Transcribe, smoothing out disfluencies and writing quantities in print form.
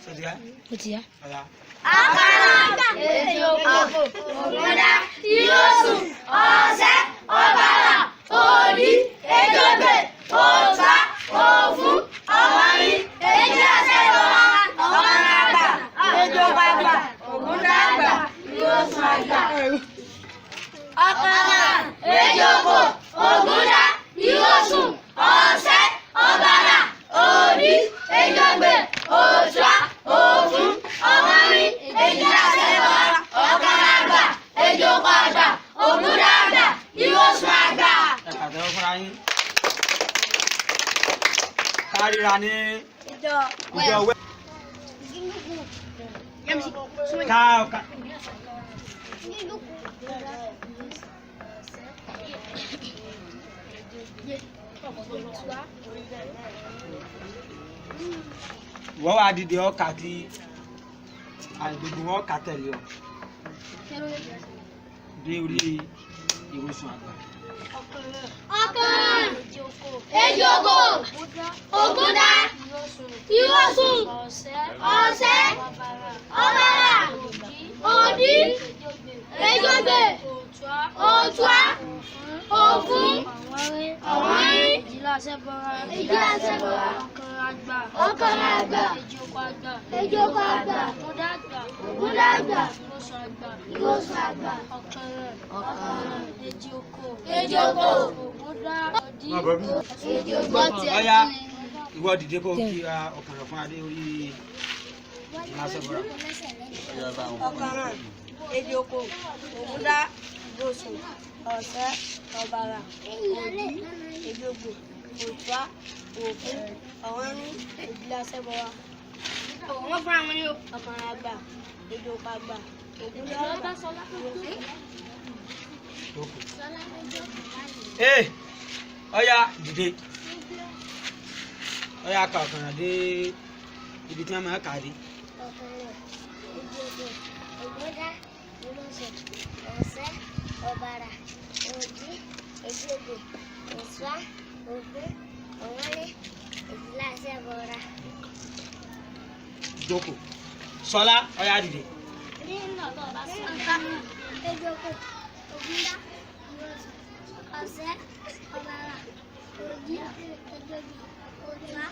Sọdíà. Ó ti yá. Ọ̀yà. Ọ̀kàrà, èjòkó, ògúndá, ìrosùn, ọ̀sẹ́, ọ̀bàrà, òdí, èjògbè, òòtá, òfún, ọ̀wọ́nrín, èjìláṣẹ́bọra, ọ̀kàrà àgbà, èjòkó àgbà, ògúndá àgbà, ìrosùn àgbà. Ọ̀kàrà, èjòkó, ògúndá, ìrosùn, ọ̀sẹ́, ọ̀bàrà, òdí, èjògbè, òòtá, òfún, ọ̀wọ́nrín, èjìláṣẹ́bọra, ọ̀kàrà àgbà, èjòkó àgbà, ògúndá àgbà, ìrosùn àgbà. Ẹ pàtẹ́wọ́ fúnra yín. Ká ríra ní ìjọ wẹ́. Ká ọ̀ka. Ìwọ́ wa dìde ọkà tí àgbègbè wọn kà tẹ̀lé ọ dé orí ìwòsàn àgbà. Ọ̀kàrà, èjòkó, ògúndá, ìrosùn, ọ̀sẹ́, ọ̀bàrà, òdí, èjògbè, òtúá, òfún, ọ̀wọ́nrín, èjìláṣẹ́bọra, ọ̀kàrà àgbà, èjòkó àgbà, ògúndá àgbà, ìrosùn àgbà, èjòkó, Ọ̀yá, ìwọ dìde kó kí ọ̀kàrà fún adé orí ìlàsẹ̀bọ̀rà. Ọ̀kàrà, èjòkó, ògúndá, ìrosùn, ọ̀sẹ́, ọ̀bàrà, òdí, èjògbè, òtúá, òfún, ọ̀wọ́nrín, èjìláṣẹ́bọra. Ọ̀kàrà àgbà, èjòkó àgbà, ògúndá àgbà, ìrosùn. Ee, ọ̀yá dìde. Ọ̀yá ka ọ̀kàrà dé ibi tí wọ́n máa kà á dé. Ọ̀kàrà, èjòkó, ògúndá, ìrosùn, ọ̀sẹ́, ọ̀bàrà, òdí, èjògbè, òtúá, òfún, ọ̀wọ́nrín, èjìláṣẹ́bọra. Jókòó. Sọlá, ọ̀yá dìde. Èjòkó, ògúndá, ìrosùn, ọ̀sẹ́, ọ̀bàrà, òdí, èjògbè, òtúá,